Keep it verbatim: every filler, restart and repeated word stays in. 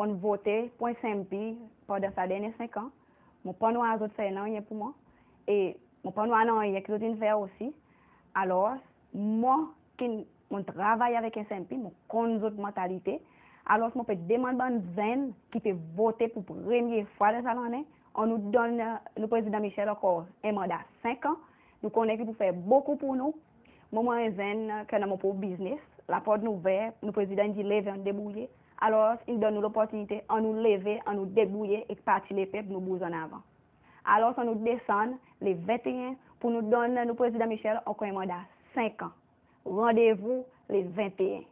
Mon'n vote pour S N P pandan sa dernyen senk an. Mon pa'n war zot fer nanryen pour mwan. E mon pa'n war nanryen ki zot in fer osi. Alors, mwan ki mon'n travay avek S N P, mon konn zot mantalite. Alors, mon pe demann bann zenn ki pe vote pour premye fwa dan sa lannen, annou donn nou Prezidan Michel ankor en manda senk an. Nou konnen ki pou fer bokou pour nou. Mwan, mon en zenn ki annan mon prop biznes, laport in ouver, nou Prezidan in dir leve, annou debourye. Alors, in donn nou loportinite, annou leve, annou debourye ek Parti Lepep, nou bouz an avan. Alors, annou desann le venteen pour nou donn nou Prezidan Michel ankor en manda senk an. Randevou le venteen.